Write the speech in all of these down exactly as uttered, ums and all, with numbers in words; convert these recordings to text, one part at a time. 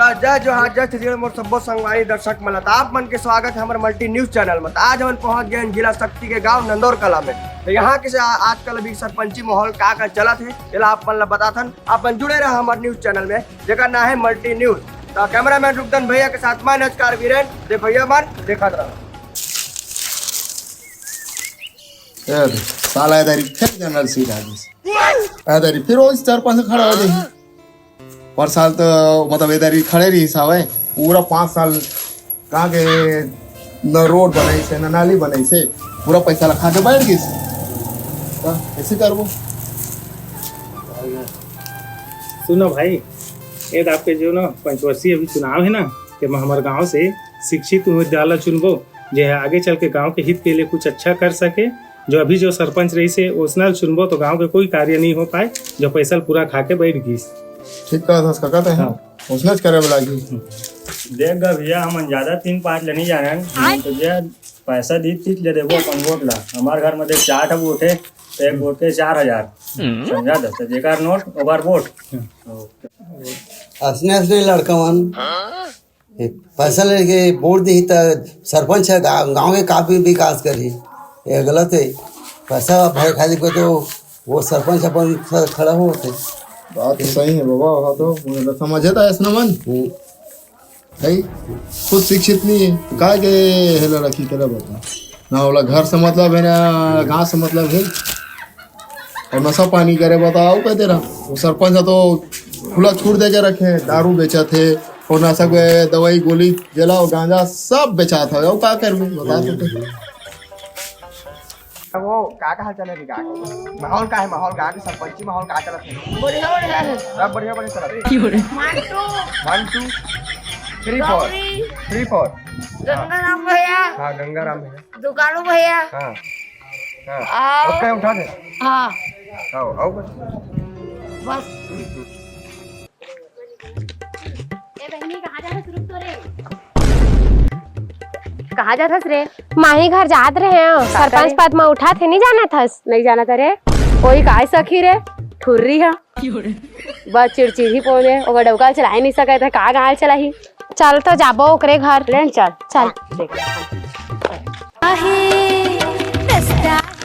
जय जोहार, जय छत्तीसगढ़, मोर सब्बो संगवारी दर्शक मन ला। त आप मन के स्वागत है हमर मल्टी न्यूज चैनल में। त आज हमन पहुंच गए हैं जिला सक्ती के गांव नंदौर कला में। त यहाँ के से आ-, आजकल अभी सरपंची माहौल का का चलत है, एला आप मन ला बताथन। आप मन जुड़े रहा हमर न्यूज चैनल में, जेकर नाम है मल्टी न्यूज। त कैमरामैन रुपदन भैया के साथ मैं नजकार वीरेन, दे भैया मन देखत रहा। ए दे, साला ए दारी फिर जनरल सीट आ गइस। ए दारी फिर वो चार पांच खड़ा हो जाही। पर साल तो मतलब ए दारी खड़े रहिस हवय, पूरा पांच साल कहाँ के न रोड बनाइस हे, न नाली बनाइस हे, पूरा पैसा ला खा के बैठ गइस। त कैसे करबो? सुनो भाई, ये तो आपके जो ना पंचवर्षीय अभी चुनाव है ना, तेमा हमर गांव से शिक्षित उम्मीदवार ला चुनबो, जे आगे चल के गांव के हित के लिए कुछ अच्छा कर सके। जो अभी जो सरपंच रहिस हे, ओसना ल चुनबो तो गांव के कोई कार्य नहीं हो पाए, जो पैसा ल पूरा खा के बैठ गइस। ठीक कहत हस कका ते। हाँ। ओसना च करे वाला की। देख गा भैया, हमन ज्यादा तीन पांच ले नहीं जानन, हमन तो जे पैसा दी तीत ले देबो अपन वोट ला। हमार घर में देख चार ठो वोट है, तो एक वोट के चार हजार। समझा दे, तो जेकर नोट ओकर वोट। असने असने लड़का मन पैसा लेके वोट देही त सरपंच है, गा-, गांव के काफी विकास करही। ये गलत है, पैसा भरे खातिर कोई तो वो सरपंच अपन ख-, खड़ा होथे। बात तो सही है बाबा, वहाँ तो मतलब समझे था ऐसा मन। हम्म। है, खुद शिक्षित नहीं है, काय के हेला रखी तेला बता। ना ओला घर से मतलब है, ना गांव से मतलब है। और नशा पानी करे बताओ कह दे रहा। वो सरपंच ह तो खुला छूट दे के रखे हे, दारू बेचत हे, और नशा के दवाई गोली, जेला और गांजा सब बेचात हे। और का करबे बता तो। वो का, का हाल चाल है रे गांव के? माहौल का है, माहौल गांव के सरपंची माहौल का चलत है? बढ़िया, बढ़िया है। सब बढ़िया, बढ़िया चलत है। की हो रे? One two। One two। Three four। Gauri. Three four। Gangaram भैया। हाँ, गंगाराम भैया। दुकानू भैया। हाँ। हाँ। आओ। ओके, उठा दे। हाँ। आओ, आओ बस। बस। ए बहिनी, कहाँ जात हस? रुक तो रे। कहाँ जात हस रे? माही घर जात रहे हंव। का सरपंच करे? पद म उठा थे, नहीं जानत हस? नहीं जानत रे। ओही काय सखी रे? ठुर्री हा। बस चिड़चिड़ी पोने, ओकर डौका चलाए नहीं सकत हे, का गाल चलाही? चल तो जाबो ओकरे घर। ले न चल। चल। हाँ, देख।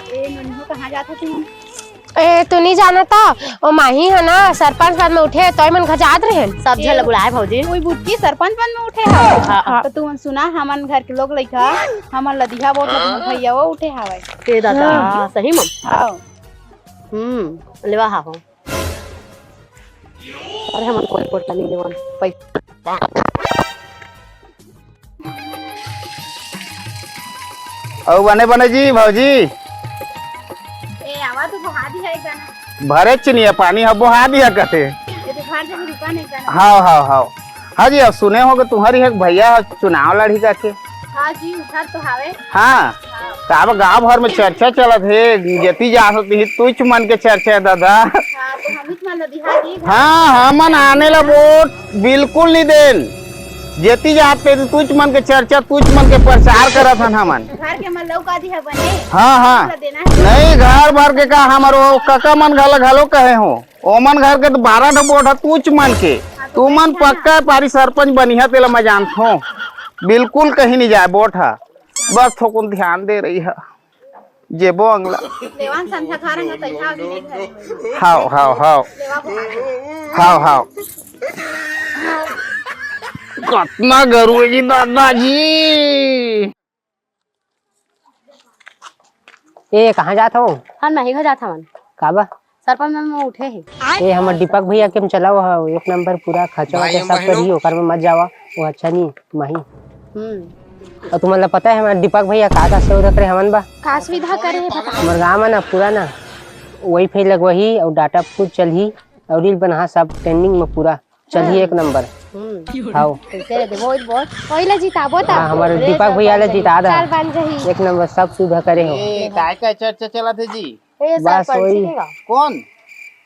ए, नन्हू, कहाँ जात हो तुम? ए, तू नहीं जानत? ओ माही है ना, सरपंच पद में उठे, तोय मन घर जात रहे। सब झन ल बुलाए भौजी। कोई बुच्ची सरपंच पद में उठे है? हाँ। तो तुमन सुना, हमन घर के लोग लइका, हमन ल दिहा वोट, भैया वो उठे हवय। ए दादा, हाँ। सही में? हाँ। हम्म, लेवा हा हो। अरे हमन कोई पोटा नहीं देवन। पैसा। अउ बने बने जी भौजी। ए, आवा तो बहा दी है एक गाना। भरे चिनिया पानी ह बोहा दिया कथे। ये तो घर जब रुका नहीं गाना। हाव, हाव, हाव। हाँ जी, अब सुने हो कि तुम्हारी एक भैया चुनाव लड़ी जाके। हाँ जी, उठा तो हावे। हाँ। हाँ। त अब गांव भर में चर्चा चलत हे, जेती जा सकती ही, तुच मन के चर्चा है दादा। हाँ, तो हम ही तुम्हारा दिहा दी। हाँ, हमन आने ला वोट बिल्कुल नहीं देन। जेती जात पे तुच मन के चर्चा, तुच मन के प्रचार करत हन हमन। घर के मन लौका दिहा बने। हाँ, हाँ। पूरा देना है। नहीं, घर भर के का, हमर वो कका मन घला घलो कहे हो। ओमन घर के तो बारह ठो वोट ह तुच मन के। हाँ, तो तुमन वही है ना। पक्का पारी सरपंच बनिहा, तेला मैं जानत हूँ। बिल्कुल कहीं नहीं जाए वोट ह। बस थोकुन ध्यान दे रही है। जेबो अंगला। लेवान संझा खा रंगा तैहा अभी नहीं घर में। हाव, हाव, हाव। लेवा को हाथ। हाव, हाव। कतना गरु है जी दादाजी। ए, कहाँ जात हो? हम नहीं घर जात हवन। काबर? सरपंच में उठे हे। ए, हमर दीपक भैया के हम चलाओ ह, एक नंबर पूरा खर्चा भाई, वर्चा हम सब बहिनो। करी, ओकर में मत जावा, वो अच्छा नहीं, माही। हम्म। अउ तुमन ला पता है हमारे दीपक भैया का का सुविधा करे हमन बा? का सुविधा करे हे बता। हमर गांव में ना पूरा ना वाईफाई लगवाही अउ डाटा फुल चलही अउ रील बनाहा सब ट्रेंडिंग में पूरा चलही हाँ। एक नंबर। हम्म। हाव। कैसे रे देबो बहुत। ओइला जिताबो ता। हाँ, हमारे अरे दीपक सर, भैया ला बन जाही। जिता दा। सर बन जाही। एक नंबर सब सुविधा करे हो। ए, काय का चर्चा चलत हे जी? ए, बस सरपंच वही। के का? कौन?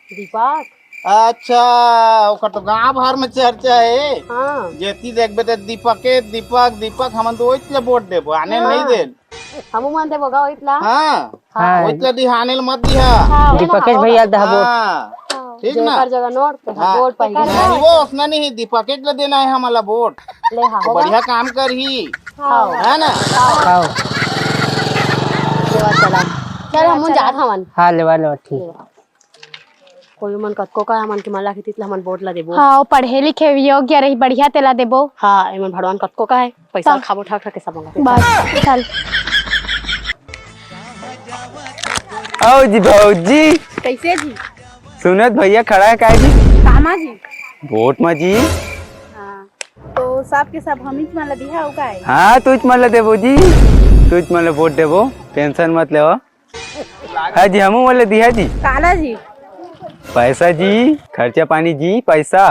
दीपक। अच्छा, ओकर तो गांव भर में चर्चा है। हाँ। जेती देखबे ते दीपके, दीपक, दीपक, हमन तो ओइच ले वोट देबो, आने हाँ। नहीं देन। हमू मन देबो गा ओइच ला। हाँ। हाँ। ओइच ला दिहाने ल मत दिहा। हाँ, ओइच ला दीपकेश हमू भैया ला। दहा वोट। हाँ। हाँ। ठीक ना? जेकर जगह नोट, तेकर हाँ। वोट पाही। नहीं, वो उसना नहीं, दीपकेट ला देना है हमला वोट। ले हाँ, वो होगा। बढ़िया काम करही। हाँ। है ना? हाँ। लेवा चला। चल, हम लेवा जात हवन। हाँ, लेवा, लेवा, ठीक। लेवा। कोई मन कतको का हमन के मला के तितला हमन वोट ला देबो। हाँ, वो पढ़े लिखे योग्य रही, बढ़िया तेला देबो। हाँ, एमन भड़वान कतको का है, पैसा हाँ। खाबो ठाक ठाक के सब मंगा। बस, चल। आओ जी भौजी। कैसे जी? सुनत भैया खड़ा है काय जी? कामा जी? वोट मा जी। हाँ, तो सब के सब हम ही मन ला दिहा हो काय? हाँ, तुझ मन ला देबो जी, तुझ मन ला वोट देबो, टेंशन मत लेवा। हाँ जी, हमू मन ला दिहा जी। काला जी? पैसा जी, खर्चा पानी जी, पैसा।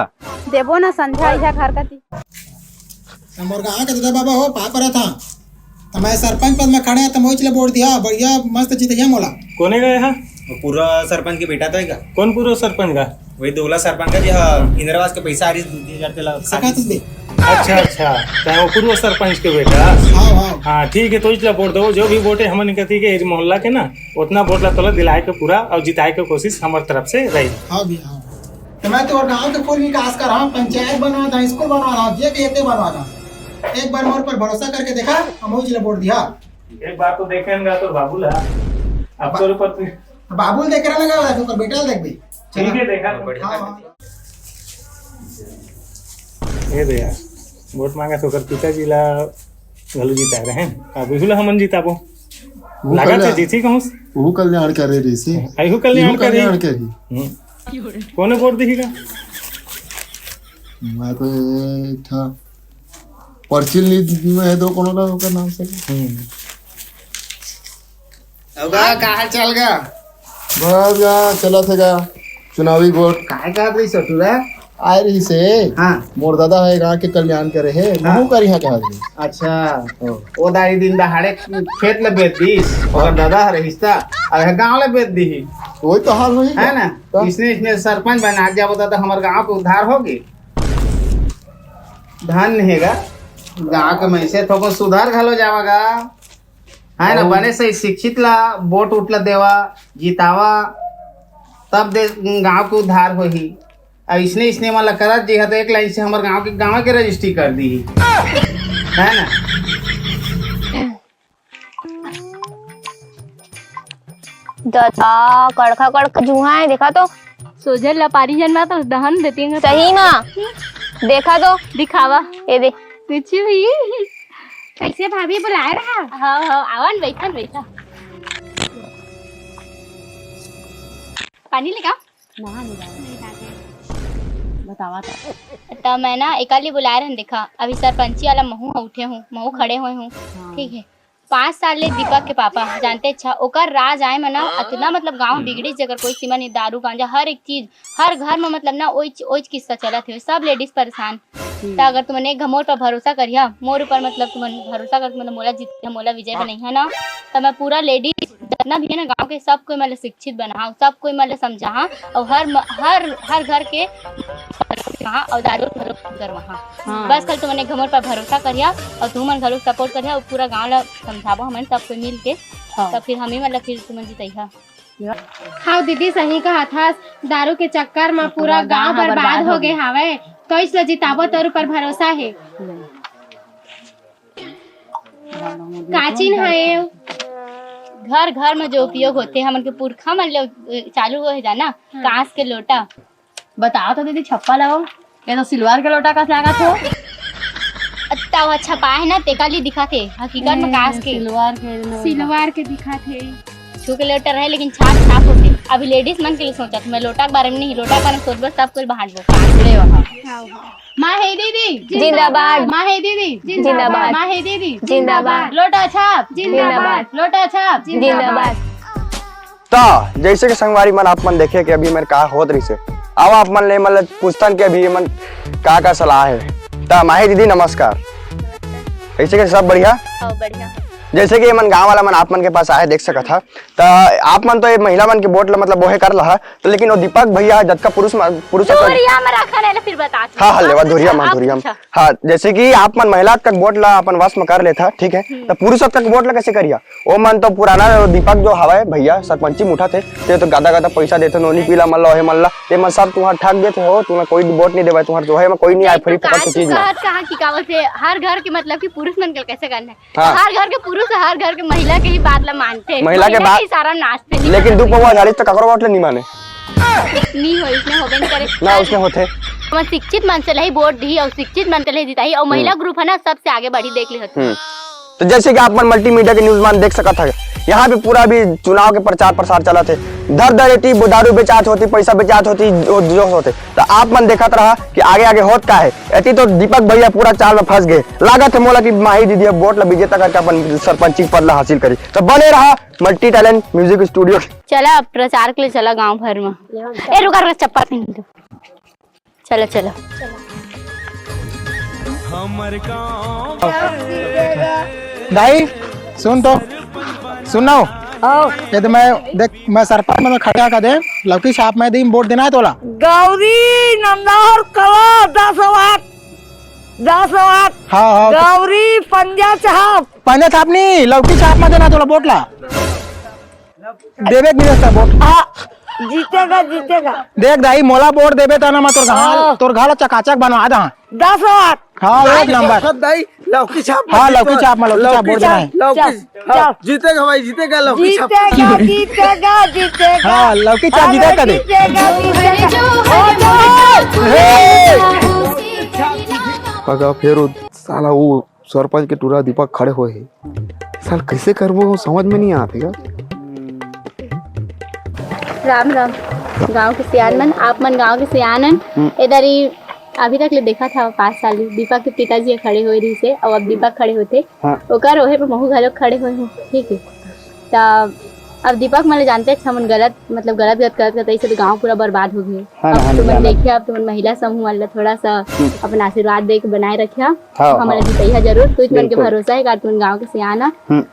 देबो ना संझा इहा घर कती। मोर गाँव के ददा बाबा हो, पाँव परत हँव। त मैं सरपंच पद में खड़े हँव, त मोहिच ले वोट दिहा, बढ़िया मस्त जितइहा मोला। कोने गए हा? वो पूर्व सरपंच के बेटा तो है का? कौन पूर्व सरपंच का? वही दोला सरपंच का जी, हाँ, इंदिरा आवास के पैसा आ रही दो तीन हजार तेला खा सकत दी। बे। अच्छा, अच्छा, तो वो पूर्व सरपंच के बेटा। हाँ, हाँ। हाँ, ठीक है, तो इसलिए वोट दो, जो भी वोट है हमन कती के इस मोहल्ला के ना, उतना वोट ला तोला दिलाए के पूरा और जिताए के कोशिश हमारे तरफ से रही। हाँ भैया, हाँ। तो मैं तोर गांव के कुल विकास कर रहा हूँ, पंचायत बनवा था, स्कूल बनवा था, जे के एते बनवा था। एक बार मोर पर भरोसा करके देखा, हम उजले वोट दिहा। एक बार तो देखेंगा तो बाबू ला। अब बा-, तोर ऊपर तू बाबू देख रहा लगा, तो ओकर बेटा देख भी। ठीक है, देखा। हाँ, हाँ। ये दे यार, वोट मांगा तो ओकर पिताजी ला घलो जिता रहे हैं। अब इहू ला हमन जिताबो। वो लागत है कल्याण, जीती कहूँ। वो कल्याण करे रही से। अइहू कल्याण इहू करे। कल्याण करे। हम्म। कोने वोट दिही का? मैं तो एक ठा पर्ची ली में है दो कोनो ना ओकर नाम से। हम्म। अब का, का हाल चाल का? बस गा, चलत हे गा, चुनावी वोट। काय कहत रही ससुरा? आए रही से, हाँ। मोर दादा है गाँव के कल्याण करे है, हाँ। महू करिहा कहत रही। अच्छा। हाँ। वो दाई दिन दहाड़े खेत ल बेच दिस, ओकर दादा हर हिस्सा, अब है गाँव ल बेच दी। वही तो हाल होही है ना? तो? इसने, इसने सरपंच बना जाबो त हमर गाँव के उद्धार होगी। धन्य हेगा, गाँव के मनसे थोको सुधर घलो जावगा। है ना, अउ बने सही शिक्षित ला वोट उट ला देवा, जितावा, तब दे गांव के उद्धार होही। अब इसने, इसने मन ला करत जी है तो एक लाइन से हमर गांव के, गांव के रजिस्ट्री कर दी, है ना? ददा, कड़खा कड़खा जुहा है, देखा तो। सोझे लपारी जन मा तो दहन देती हूँ। सही मा। देखा तो। दिखावा। ये दे। कुछ भी। कैसे भाभी बुलाए रहा? हाँ, हाँ, आवन, बैठन, बैठा। पानी लेगा? ना, नहीं लागे। बतावा तो। त मैं ना एकाली बुलाए रहन, देखा, अभी सरपंची वाला महू ह उठे हूँ, महू खड़े हुए हूँ। हाँ। ठीक है, पाँच साल ले दीपक के पापा जानते अच्छा, ओकर राज आए म ना अतना मतलब गांव बिगड़िस, जेकर कोई सीमा नहीं, दारू गांजा हर एक चीज, हर घर में मतलब ना ओइच ओइच किस्सा चलत हे, सब लेडीज परेशान। हम्म। त अगर तुमन एक घमोर पर भरोसा करिहा, मोर ऊपर मतलब तुमन भरोसा करके मतलब मोला जीत, मोला विजय बनाइहा ना, त मैं पूरा लेडीज जितना भी है ना गांव के, सब कोई मतलब शिक्षित बनाहा, सब कोई मतलब समझाहा, और हर म-, हर हर घर के कहा और दारू घलो बंद करवाहा। हाँ। बस खाली तुमन एक घमोर पर भरोसा करिहा और तुमन घलो सपोर्ट करिहा और पूरा गांव ला समझाबो हमन सब कोई मिल के। हाँ। तब फिर हम ही मतलब फिर तुमन जितइहा। हाँ दीदी, सही कहा था, दारू के चक्कर में पूरा पूरा गांव गांव बर्बाद बर्बाद हो हो गए गए। हावय, तो इसलिए जिताबो तोर ऊपर भरोसा है। काचिन है ये? घर घर में जो उपयोग होते, हमन के पुरखा मन ले चालू हो जाना, हाँ। कांस के लोटा। बताओ तो दीदी, छप्पा लगाओ, ये तो सिल्वर के लोटा कस लागत हो। अत्ता वो छपा है ना, तेका लिए दिखा थे, हकीकत में कांस के। सिल्वर के लोटा। सिल्वर के दिखा थे। छू के लोटा रहे, लेकिन छाप छाप होते। अभी लेडीज मन के लिए सोचत, मैं लोटा के बारे में नहीं, लोटा के बारे में सोचबो, सब कुछ बांटबो। ले वहाँ। हाँ, हाँ। माँ हे दीदी जिंदाबाद। माँ हे दीदी जिंदाबाद। माँ हे दीदी जिंदाबाद। लोटा छाप जिंदाबाद। लोटा छाप जिंदाबाद। त जैसे कि संगवारी मन, आप मन देखे कि अभी मेरे का होत रहिसे, अब आप मन ले मतलब पूछतन कि अभी मन का का सलाह है। त माही दीदी नमस्कार, कैसे के सब बढ़िया? हाँ, बढ़िया। जैसे कि ये मन गांव वाला मन आप मन के पास आए, देख सकत हा, त आप मन तो ये महिला मन के वोट ला मतलब ओहे कर लहा, तो लेकिन वो दीपक भैया जतका पुरुष म-, पुरुष धुरिया में रखा नहीं, फिर बता। हाँ, हाँ, लेवा धुरिया में, अच्छा, धुरिया में। अच्छा। हाँ, जैसे कि आप मन महिला तक वोट ला अपन वश में कर लेथा, ठीक है, हम्म। तो पुरुष तक वोट ला कैसे करिया? वो मन तो पुराना दीपक जो हवय भैया, सरपंची में उठत हे, ते तो गदा गदा पैसा देथे, नोनी पीला मन ला, ओहे मन ला, ते मन सब तुम्हार ठग देथे हो, तुम्हें कोई वोट नहीं देवे, तुम्हार जो है, कोई नहीं आए, तो free फोकट की चीज में। कहाँ की, का बोलते, हर घर के मतलब कि पुरुष मन के कैसे करना है? हाँ। हर घर के पुरुष, हर घर के महिला के ही बात ला मानथे। महिला के महिला बात के इशारा नाचथे, नहीं लेकिन मानथे। दू पौवा झाड़ी तो ककरो बात ला नहीं माने। नहीं हो, इसने होबे नहीं करे। ना, उसने होथे। हमन शिक्षित मन से लही वोट दिही और शिक्षित मन से लही जिताही और महिला हम्म। ग्रुप है ना, सबसे आगे बढ़ी, देख ले होथे। हम्म। तो जैसे कि आप मन मल्टीमीडिया के न्यूज मान देख सकत है, यहाँ पे पूरा भी चुनाव के प्रचार प्रसार चलत है। धर धर एती दारू बेचात होती, पैसा बेचात होती, जो, जो होते। तो आप मन देखत रहा कि आगे आगे होत का है। एती तो दीपक भैया पूरा चाल में फंस गए। लागत है मोला कि माही दीदी अब वोट ला विजेता करके अपन सरपंची पद ला हासिल करी। तो बने रहा मल्टी टैलेंट म्यूजिक स्टूडियो। चला, अब प्रचार के लिए चला गांव भर में। ए, रुका, रुका, चप्पल पहन ले। चला, चला। दाई, सुन तो, सुन ना हो। आओ। ये तो मैं, देख, मैं सरपंच में खड़ा कर दे, लौकी छाप में दी, वोट देना है तोला। गौरी नंदौर कला दस वाट, दस वाट। हाँ, हाँ। गौरी पंजा छाप। पंजा छाप नहीं, लौकी छाप में देना तोला वोट ला। देवे के नहीं रहता वोट। हाँ, जीतेगा, जीतेगा। देख दाई, मोला वोट देबे त ना मैं तोर घर, हाँ। तोर घर चकाचक बनवा दा। दस वाट। हाँ, एक नंबर। सब दाई, लौकी छाप में हाँ, जीतेगा। लौकी छाप में, लौकी छाप वोट देना है। लौकी, चल, हाँ, चल। जीतेगा भाई, जीतेगा लौकी छाप। जीतेगा, जीतेगा, जीतेगा। हाँ, लौकी छाप जीतेगा कदे। जीतेगा, जीतेगा। हो जाए। हे! पगा फेर वो साला वो सरपंच के टूरा दीपक खड़े होए हे। साल कैसे करबो, समझ में नहीं आते यार। राम राम। गांव के सियान मन, आप मन गांव के सियान हन। हम्म। इधर ही अभी तक ले देखा था, पाँच साल ही दीपक के पिताजी खड़े होए रहिसे, और अब दीपक खड़े होते। हाँ। ओकर ओहे पे महू घलोक खड़े होए हूँ, ठीक है। त अब दीपक मन ल जानते, अच्छा, हमन गलत, मतलब, गलत, गलत करत, करत ऐसे तो गांव पूरा बर्बाद हो गए। हाँ, अब हाँ, तुमन जाना। देखिए, अब तुमन महिला समूह वाला थोड़ा सा हम्म। अपन आशीर्वाद दे के बनाए रखिया। हाँ, हमन हाँ। जीतइहा जरूर, तुझ मन के बिल्कुल। भरोसा है, का तुमन गांव के सियान आ। हम्म।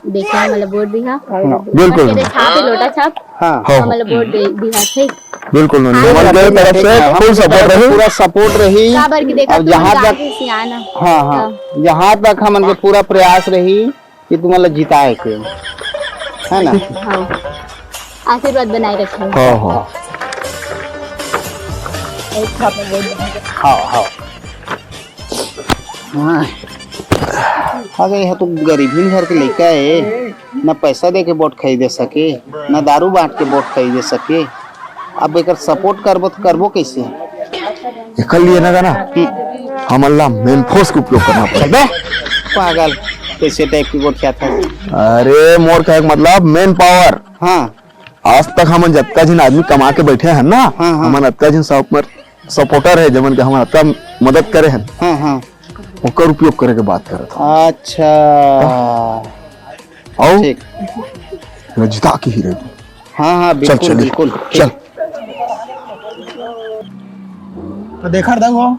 देखिए, हमन ल वोट दिहा। हाँ, बिल्कुल। हमन के छाप है, लोटा छाप। हाँ। हाँ। हमन ल वोट दे दिहा, ठीक। बिल्कुल, नोनी। हमन के तरफ से हाँ, full support रही। पूरा support रही। काबर की देखा, अब तुमन जहाँ गांव तक के सियान आ। हाँ, हाँ। हाँ। जहाँ तक हमन के पूरा प्रयास रही, कि तुमन ला जिताए के, है ना? हाँ। आशीर्वाद बनाए रखे। हाँ, हाँ। एक छाप में बोल दो। हाँ, हाँ। हाँ। अरे, यह तो गरीबी घर के लइका है, ना पैसा दे के वोट खरीदे सके, ना दारू बांट के वोट खरीदे सके। अब एकर support करबो तो करबो कैसे? एकर लिए ना गाना, हम्म। हमन ला main force के उपयोग करना पड़े। चल बे, पागल, कैसे type की गोठिया था? अरे, मोर कहे के मतलब main power। हाँ। आज तक हमन जतका झिन आदमी कमा के बैठे हैं ना, हाँ, हाँ। हमन अतका झिन सप-, supporter है, जेमन के हमन अतका मदद करे हैं। हाँ, हाँ। ओकर उपयोग करे के बात करत हन। अच्छा। अउ ठीक। मैं जिता के ही रह दूं। हाँ, हाँ, चल, बिल्कुल, चल, बिल्कुल। चल। तो देखा रहा हो,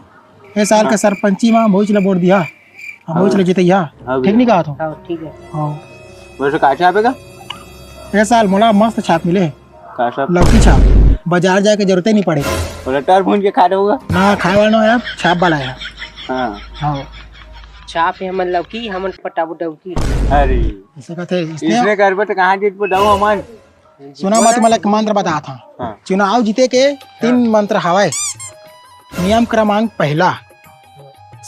ए साल के हाँ। सरपंची में भोज ला वोट दिया, हाँ, भोज हाँ। ला जितैया। हाँ, ठीक भैया। नहीं कहा तो? हाँ, ठीक है। हाँ। वैसे का छापेगा? ए साल मोला मस्त छाप मिले। का छाप? लौकी छाप। बाजार जाए के जरूरत ही नहीं पड़े। और लट्टर भून के खा रहे होगा? ना, खाए वाला ना है, छाप वाला है। हाँ। हाँ। छाप है हमन लौकी, हमन पटाबो डौकी। अरे। ऐसे कहते हैं, इसने इसने करबे तो कहाँ जीत पटाऊ हमन? सुना, मैं तुम्हें एक मंत्र बताता हूँ। हाँ। चुनाव जीते के तीन हाँ। मंत्र हवाए। नियम क्रमांक पहला,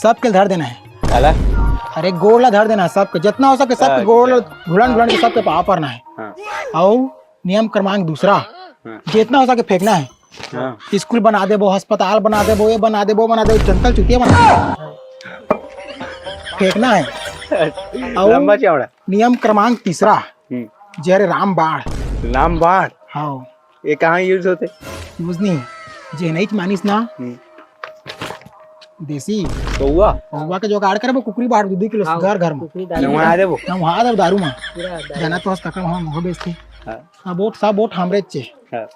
सबके धर देना है। काला? अरे, गोड़ ला धर देना है सबके, जितना हो सके सबके अच्छा। गोड़ ला ढुलन ढुलन के सबके पाँव पड़ना है। हाँ। और नियम क्रमांक दूसरा, हाँ। जितना हो सके फेंकना है। हाँ। स्कूल बना देबो, अस्पताल बना देबो, ये बना देबो, वो बना देबो, जंगल चुतिया बना देबो। फेंकना है। और लंबा चौड़ा। नियम क्रमांक तीसरा, हम्म। जय राम बाण। राम बाण? हाँ। ये कहाँ use होते? Use नहीं, जे नहीं मानिस ना। हम्म। देसी। कौआ? कौआ के जुगाड़ करबो, कुकरी बाहर दू दू किलो हाँ, घर घर में। कुकरी दारू नवा में। देबो। नवा देबो दारू में। पूरा दारू। जाना तो हस काका वहाँ मुँह बेचते। हाँ। हाँ, वोट, सब वोट हमरे चे। हाँ।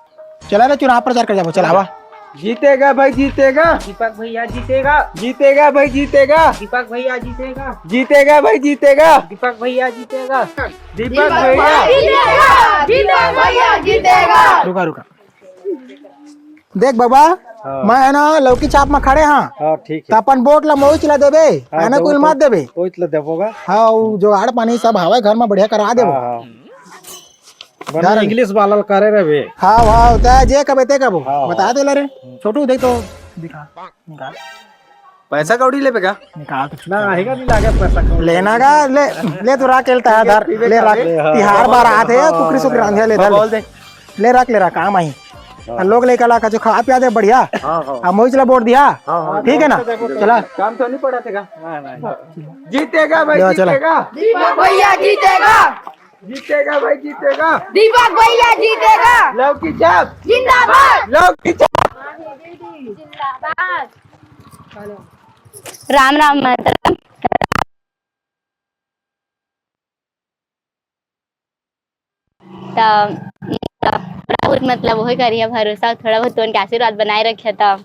चला रे, चुनाव प्रचार कर जाबो, चलावा। जीतेगा भाई, जीतेगा। दीपक भैया जीतेगा। जीतेगा भाई, जीतेगा। दीपक भैया जीतेगा। जीतेगा भाई, जीतेगा। दीपक भैया जीतेगा। दीपक भैया। जीतेगा, जीतेगा भैया, जीतेगा। रुका, रुका। देख बाबा, हाँ। मैं है ना लौकी छाप में खड़े हाँ। हाँ, ठीक त है। अपन वोट ला मोहित ला देबे, हाँ, है ना, देबो कुल तो मत देबे। मोहित ला देबोगा। हाँ, वो जुगाड़ पानी सब हवय घर में, बढ़िया करा देबो। हाँ, हाँ। बने डर। इंग्लिश वाला ल करे रहे। हाँ, हाँ, त जे कबे ते कबो। हाँ, बता हाँ। दे ला रे। छोटू, देख तो, दिखा, निकाल। पैसा कौड़ी लेबे का? निकाल तो ना, चुपचाप। आएगा नहीं लागे पैसा कौड़ी। लेना का, ले, ले तू राख, लेता है धर, पीबे ले का राख। ले, हाँ। तिहार बार आते हैं, हाँ, कुकरी सुकरी रांधे ले हाँ, धर। बोल दे। ले राख, ले राख, काम आई। हाँ। आ लोग लेकर ला, जो खा पिया दे बढ़िया। हाँ, हाँ। आ मोहित ला वोट दिया। हाँ, हाँ। ठीक है ना? चला। काम तो नहीं पड़ा थे का? हाँ, नहीं। जीतेगा भाई, ले, चला। जीतेगा। दीपक भैया जीतेगा। जीतेगा भाई, जीतेगा। दीपक भैया जीतेगा। लौकी छाप। जिंदाबाद। लौकी छाप। जिंदाबाद। राम राम मंत्र। त थोड़ा बहुत, मतलब, वही करिया भरोसा, थोड़ा बहुत तो उनके आशीर्वाद बनाए रखिया। त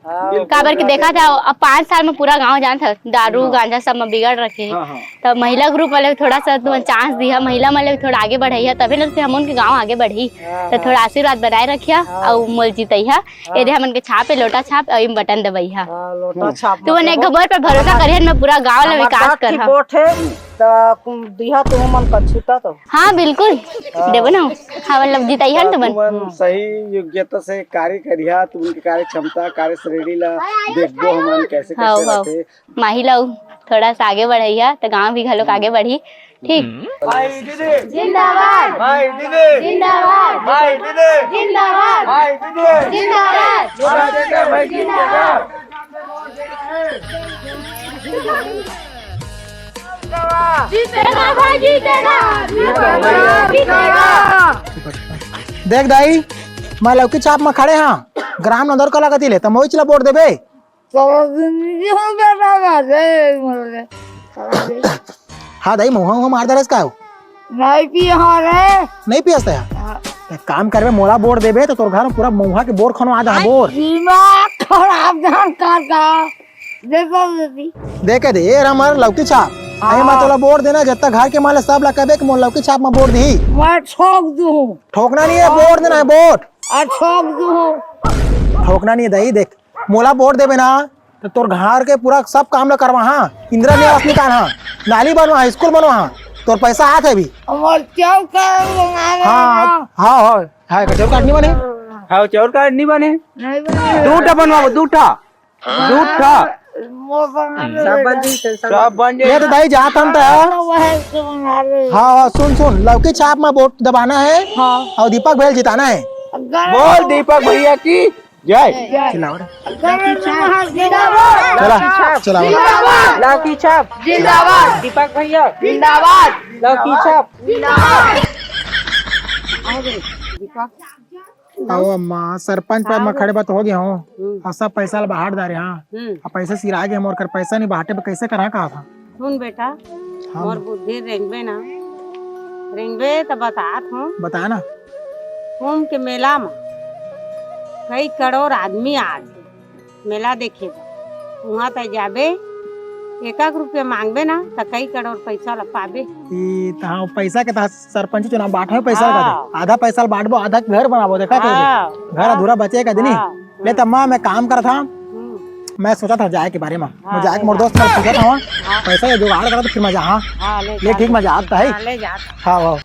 हाँ, काबर के देखा था, अब पाँच साल में पूरा गांव जानत था, दारू, हाँ। गांजा सब में बिगड़ रखे। हाँ, हाँ। त महिला ग्रुप वाले थोड़ा सा तुमन चांस दिया, महिला मन ला थोड़ा आगे बढ़ाइया, तभी ना तो हमन के गांव आगे बढ़ी। हाँ, त थोड़ा हाँ। आशीर्वाद बनाए रखिया, हाँ। अउ मोल जीतैया। हाँ। एदे हमन के छाप हे, लोटा छाप, अउ एम बटन दबैया। हाँ, लोटा छाप तुमन मत एक देबो। घबर पर भरोसा हमार, करिहन, मैं पूरा गांव ला हमार विकास दस ठी करहा। वोट हे, त कुम दिहा तुमन का छूटा तो। हाँ, बिल्कुल। हाँ। देबो ना। हाँ, मतलब, जितैया ना तुमन। तुमन सही योग्यता से कार्य करिहा, तुमन के कार्य क्षमता, कार्य श्रेणी ला देखबो हमन कैसे, हाँ, कैसे हाँ। रथे। माही ला थोड़ा सा आगे बढ़ैया, त गांव भी घलोक आगे बढ़ी। ठीक। भाई दीदी। जिंदाबाद। भाई दीदी। जिंदाबाद। भाई दीदी। जिंदाबाद। भाई दीदी। जिंदाबाद। भाई दीदी। जीतेगा भाई, जीतेगा। देख दाई, मैं लौकी छाप में खड़े हाँ, ग्राम नंदौर कला कती ले, त मोहित ला वोट देबे? सारा जिंदगी हो बेटा, बाजे मर गए। हाँ दाई, महुआ उहुआ मार दरस का हो? नहीं पी हाँ रे। नहीं पियस त? हाँ। एक काम करबे, मोला बोर देबे त तोर घर में पूरा महुआ के बोर खनो आ जा, बोर। दिमाग खराब जान का का। देखो बेबी। देखे दे, ये हमर लौकी छाप। हाँ। अरे मैं तोला बोर देना, जत्ता घर के माले सब ला कहबे कि मोर लौकी छाप में बोर दी। मैं ठोक दूँ। ठोकना नहीं है, बोर देना है, बोर। आ ठोक दूँ। ठोकना नहीं है दाई, देख। मोला वोट देबे ना, त तोर घर के पूरा सब काम ल करवाहा। इंदिरा निवास निकालहा, नाली बनवाहा, स्कूल बनवाहा। तोर पैसा आत हे अभी। हमर चाउर कार्ड बनवाना हाँ, हे। हाँ, हाँ, हाँ, चाउर कार्ड नहीं बने? हाँ, चाउर कार्ड नहीं बने। नहीं बने। दू ठा बनवाबो, दू ठा। दू ठा। वो बनवाना सब बन जाई, tension सब बन जाई। ये तो दाई जात हम तो है। तो वह तो बना ले। हाँ, हाँ, सुन, सुन, लौकी छाप में वोट दबाना है हाँ। और दीपक भैया जिताना है। अगर बोल दीपक भैया की जय। चिल्लाओ रे। चला, चला। लौकी छाप जिंदाबाद। दीपक भैया जिंदाबाद। लौकी छाप जिंदाबाद। आओ अम्मा, सरपंच पद में खड़े बात हो गया हूँ। हम्म। और सब पैसा ला बाहर डारे हाँ। हम्म। अब पैसा सिरा गया मोर कर, पैसा नहीं बांटे, कैसे करा कहा था? सुन बेटा, हाँ। मोर बुद्धि रेंगबे ना, रेंगबे त बतात हूँ। बता ना। कुंभ के मेला में कई करोड़ आदमी आथे मेला देखे बर। उहाँ तय जाबे, एक एक रुपया मांगबे ना, त कई करोड़ पैसा ला पाबे। ई तहाँ पैसा के तहाँ सरपंच चुनाव बांटो पैसा हाँ। का दे। आधा पैसा ला बांटबो, आधा घर बनाबो, देखा हाँ। घर अधूरा बचे का दिनी। हाँ। ले तम्मा मैं काम करत हूँ। हम्म। मैं सोचा था जाए के बारे में। हाँ, मैं जाए के ले मोर जा। दोस्त से पूछा था वहाँ। हाँ। पैसा ये जुगाड़ करा तो फिर मैं जा, हाँ। हाँ, ले ले जा, ठीक, ले। मैं जात है। हाँ, ले जा। हाँ, हाँ।